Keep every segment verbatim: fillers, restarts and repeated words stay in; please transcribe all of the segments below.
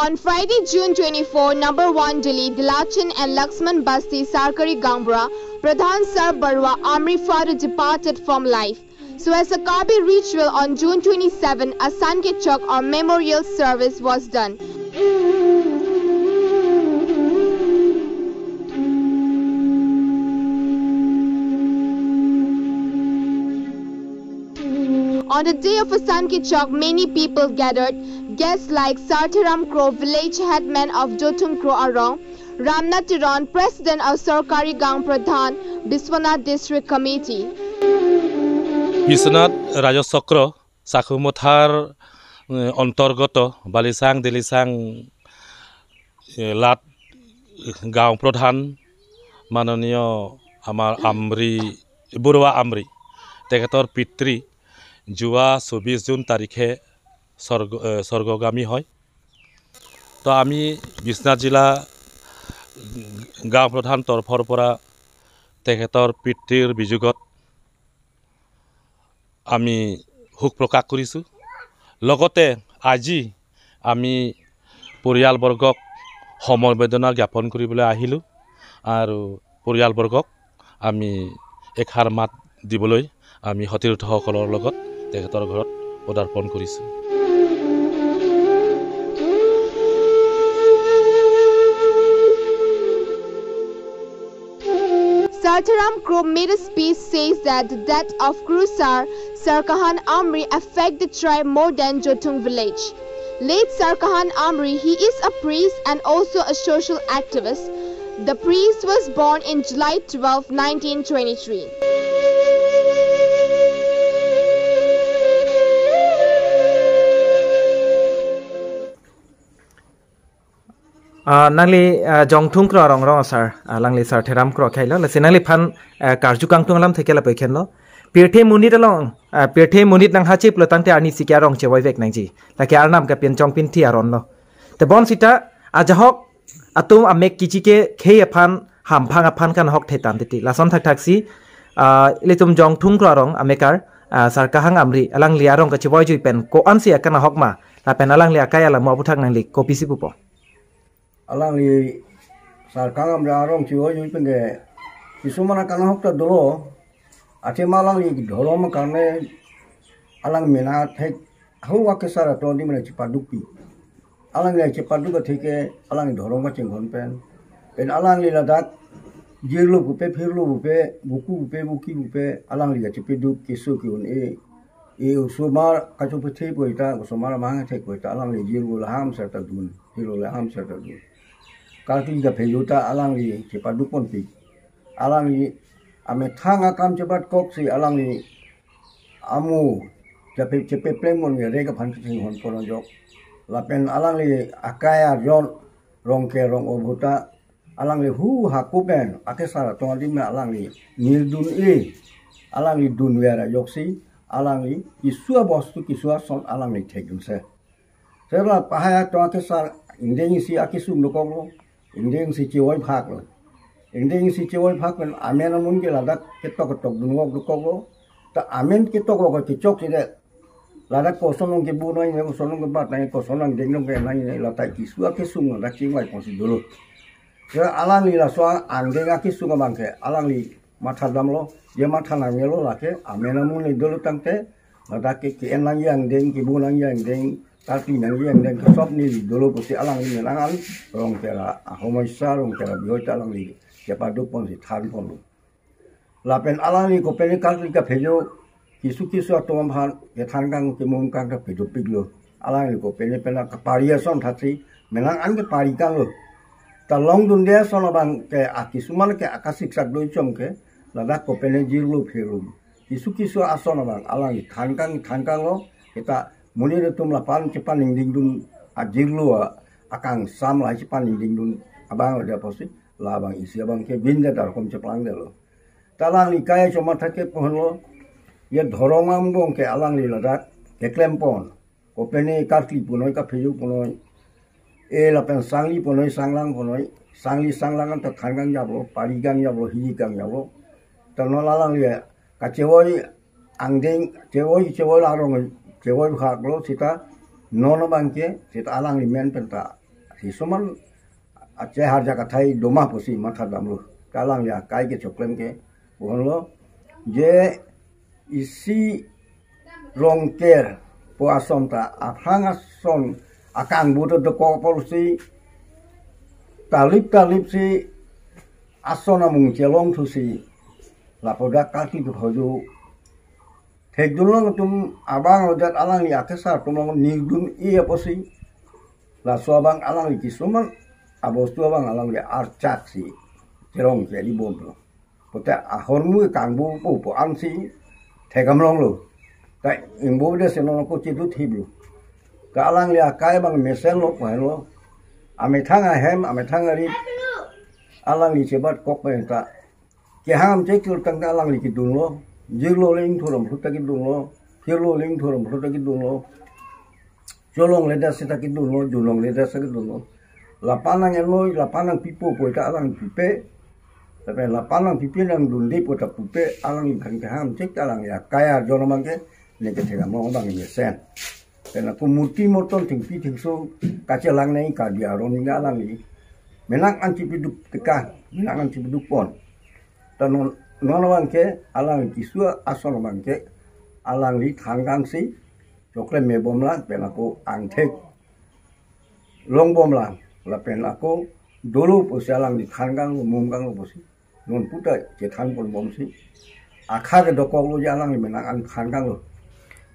On Friday, June twenty-four, number one Delhi, Dilachan and Laxman Basti Sarkari Gaonbura Pradhan Sar Barua Amri Father departed from life. So as a Karbi ritual on June twenty-seven, a Sanke Chok or memorial service was done. On the day of a Sanke Chok, many people gathered. Guests like Sartharam Kro, village headman of Jothung Kro Arong, Ramnath Teron, President of Sarkari Gaon Pradhan, Biswanath District Committee. Biswanath ৰাজহ চক্ৰ চাখুমথাৰ, এ, অন্তৰ্গত বালিচাং, দিলিচাং, এ, লাট গাঁও প্ৰধান মাননীয় আমাৰ আমৰি, বৰুৱা আমৰি, তেখেতৰ পিতৃ যোৱা চৌবিছ জুন তাৰিখে স্বৰ্গ, এ, স্বৰ্গগামী হয়। তো আমি বিশ্বনাথ জিলা গাঁও প্ৰধান তৰফৰ পৰা তেখেতৰ পিতৃৰ বিযোগত আমি শোক প্ৰকাশ কৰিছোঁ। লগতে আজি আমি পৰিয়ালবৰ্গক সমবেদনা জ্ঞাপন কৰিবলৈ আহিলোঁ আৰু পৰিয়ালবৰ্গক আমি এষাৰ মাত দিবলৈ আমি সতীৰ্থসকলৰ লগত তেখেতৰ ঘৰত পদাৰ্পণ কৰিছোঁ। Sartharam Kro made a speech says that the death of Kro Sar Sarkahan Amri affect the tribe more than Jothung village. Late Sarkahan Amri, he is a priest and also a social activist. The priest was born in July twelfth, nineteen twenty-three. Ah, nangli, ah, Jongthung Kro Arong rong asar, ah, nangli Sartharam Kro khailo, lasi nangliphan, ah, karju kangtung alam theke lapu-i khenlo. Pirthe monit along, ah, pirthe monit nang hachip lo tangte arnisi ke arong chevoivek nangji. Lake arnam ke pinchong pinthi aron lo. Te bonsita, ajahok atum amek kichi ke khei aphan, hamphang aphan kanahok thetan titi. Lason thakthaksi, ah, ilitum Jongthung Kro Arong amekar, ah, Sarkahang Amri, alangli arong kachevoijui pen ko-ansi akanahok ma, lapen alangli akai alamo aputhak nangli kopisi pupo? Alangli Sarkahang Amri arong chevoijui pen ke, kisuman akanahok ta dolo, athema alangli dhorom karne alang mena thek, hu akesar aton di mena chepadukpi. Alangli chepaduk atheke, alangli dhorom kachinghon pen. Pen alangli ladak jirlo pupe, phirlo pupe, buku pupe, buki pupe, alangli kachepaduk keso ke-un-e. E osomar kachopethe pu ta, osomar amahang thek pu ta, alangli jirlo laham serta dun, phirlo laham serta dun. Karkli kaphejo ta alangli chepaduk ponpi. Alangli amethang akam chepat koksi alangli amu chepe, chepepleng mon nge rek aphan kachinghon pon ajok. Lapen alangli akai arjon Rongke Rong-o pu ta alangli hu haku pen akesar atong adim alangli nirdun-e, alangli dunver ajoksi alangli keso abostu keso ason alangli thekdunse. Sela pahai atong akesar ingdeng isi akesung dokoklo, ingdeng isi chevoiphaklo. Ingdeng isi chevoiphak pen amen amun ke ladak ketok ketok dunvok dokoklo. Ta amen ketok vok kechok si de. Ladak koson along kebu nangji, koson along kebat nangji, koson along deng along kenangji, ladak keso akesung ladak chingvai ponsi dolo. Sela alangli laso angdeng akesung abang ke alangli matha damlo, je matha nangnelo lake, amen amun le dolo tangte, ladak ke, ke-en nangji angdeng, kebu nangji angdeng, karkli nangji angdeng, kesop neli dolo pusi alangli menang an, Rongke ra ahomoi sa, Rongke ra bihoi ta alangli chepaduk ponsi than ponlo. Lapen alangli kopene karkli kaphejo, keso keso atum aphan kethan kang kemum kang kaphejo piklo. Alangli kopene pena kapari ason thaksi, menang an kepari kanglo. Ta longdunde ason abang ke akisuman ke akasiksak doi chom ke, ladak kopene jirlo phirlo. Keso keso ason abang alangli than kang than kanglo, kita monit atum lapan chepaningdingdun ajirlo a, akangsam lahai chepaningdingdun abang ada posi, labang isi abang ke bin de darkom cheplangdelo. Ta alangli kai chomatha ke ponlo, ye dhorom angbong ke alangli ladak keklem pon. Kopene karkli punoi, kaphejo punoi, e lapen sangli punoi, sanglang punoi, sangli sanglang anta than kang japlo, pari kang japlo, hiji kang japlo. Ta non alangli kachevoi angdeng, chevoi, chevoi larong, chevoiphaklo seta non abang ke, seta alangli men pen ta Thisuman ache harja kathai doma pusi matha damlo. Alangli akai kechoklem ke bonlo je isi Rongker pu ason ta aphrang ason akangbu to dokok apotsi talip talip si ason amung chelong thusi lapu dak kaki tu hoju thekdun long atum abang lo jat alangli akesar atum long ningdun-i apotsi laso abang alangli kisuman abostu abang alangli archak si chelong cheri bomlo. Pute ahormu kangbu pu pu ansi thekdam longlo. Ta ingbu de seno ko chidu thiblo. Ta alangli akai abang mesenlo pu henlo. Amethang ahem, amethang arit alangli chebat kok pen ta keham chekul tangte alangli kedunlo. Jirlo le ingthur amphu ta kedunlo. Hirlo le ingthur amphu ta kedunlo. Cholongle det seta kedunlo, junlongle det seta kedunlo. Lapu nang-enlo, lapu nangpipo pu ta alang pipe. Tapi lapu nangpipe nangdunde pu ta pupe, alangphan keham chek alangli akai arjon abang ke ne kethekdam long abang mesen. Pen ako murti murton thengpi thengso kachelang nangji Karbi aron ni alangli menang an chipiduk teka, menang an chipiduk pon. Ta non non abang ke alangli keso ason abang ke alangli thankang si choklem me bomlang pen ako angthek long bomlang lapen ako dolo pusi alangli thankanglo, mumkanglo pusi non puta chethan pon bomsi akha ke dokoklo je alangli menang an thankanglo.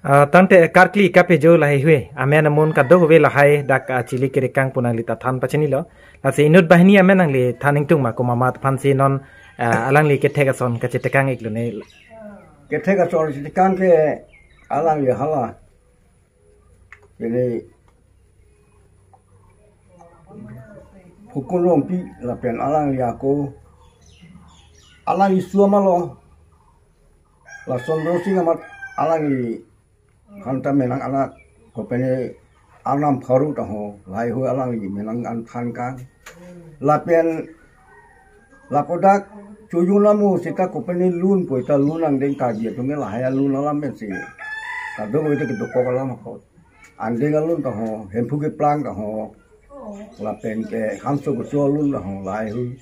Ah, tangte karkli kapejo lahai hui amen amun kadokave lahai dak, ah, chili kiri kang pu nangli ta than pachinilo. Lasi inut banghini amen nangli than ingtung ma komat aphansi non, ah, alangli kethek ason kachetekang-iklo ne. Kethek ason chetekang ke alangli hala ini Phukun Rongpi lapen alangli ako alangli suamalo lason rosing amat alangli hanta menang anak kopene Arnam Pharu taho lahai hui alangli menang an thankang lapen lapu dak chojun amu seta kopene lun pu ta lun angdeng Karbi atum ke lahai alun alam pensi kadokave ta kedokok alam ako angdeng alun taho, Hemphu keplang taho lapen ke Hamso kecho alun taho lahai hui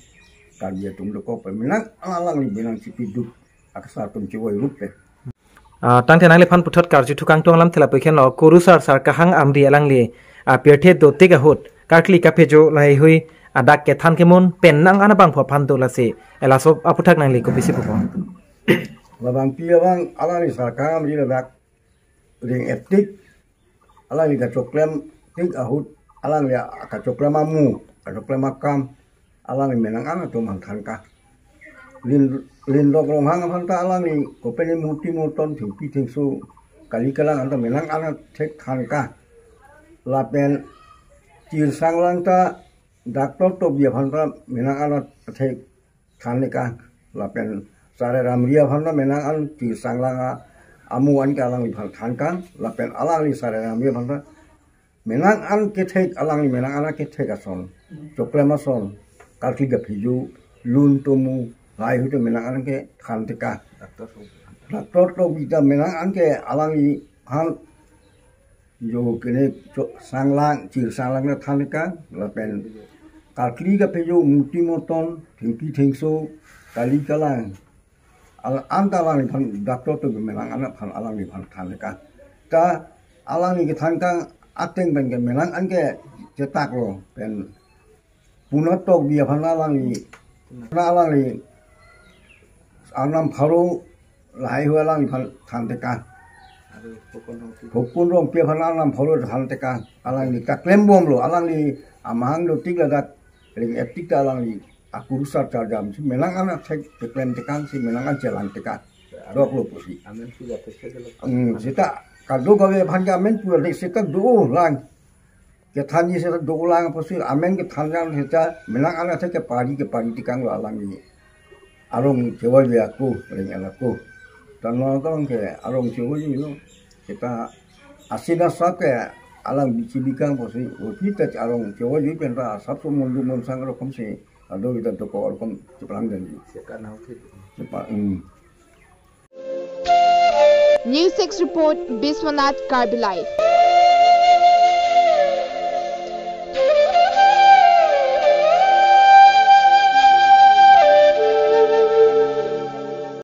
Karbi atum dokok pen menang alangli menang chipiduk akesar atum chevoi rup pen. Ah, tangte nangliphan puthot karju thukang tong alam thela pekhen lo kurusar Sar Kahang Amri alangli, ah, pirthe dotik ahut karkli kapejo lahai hui adak kethan kemun pen nang ana bangpho aphan do lasi, eh, laso aputhak nangli kopisi pupo? Labangpi abang alangli Sar Kahang Amri ladak ring etik alangli kachoklem tik ahut alangli kachoklem amu kachoklem akam alangli menang an atum aphan thankang. Lin Lindok Ronghang aphan ta alangli kopene murti murton thengpi thengso kali kalang anta menang an athek thankang. Lapen Chirsanglang ta Doctor Tobi aphan ta menang an athek thankang. Lapen Sare Ramri aphan ta menang an Chirsanglang amu an ke alangliphan thankang. Lapen alangli Sare Ramri aphan ta menang an kethek alangli menang an kethek ason choklem ason karkli kapejo lun tomu lahai hui ta menang an ke than teka. Doctor Tobi ta menang an ke alangliphan jo kene cho Sanglang Chirsanglang ta than teka lapen karkli kapejo murti murton thengpi thengso kali kalang al anta alangliphan Doctor Tobi menang an aphan alangliphan than teka. Ta alangli kethankang ateng pen ke menang an ke chetak lo pen Puna Tokbi aphan alangli na alangli Arnam Pharu lahai hui alangliphan than teka. Phukun Rongpi aphan Arnam Pharu than teka. Alangli kaklem bomlo alangli amahang dotik ladak ring etik ta alangli akurusar charjam si menang an athek keklem tekang si menang an chelang teka. Doklo pusi. Amen puja teka dolo. Hmm, seta kadokave aphan ke amen puja teka seta dolang. Kethanji seta dolang pusi amen kethan jang seta menang an athek kepari kepari tekanglo alangli arong chevoi ako ring an ako. Tanlo tong ke arong chevoi lo. Seta asina sap ke alang bichi bikang pusi. Opi ta arong chevoi pen ta sap so mundu munsang rokom si. Ado kita toko rokom cheplang dan. Seta nau thik. Cepa, hmm. News Desk Report, Biswanath Karbi Live.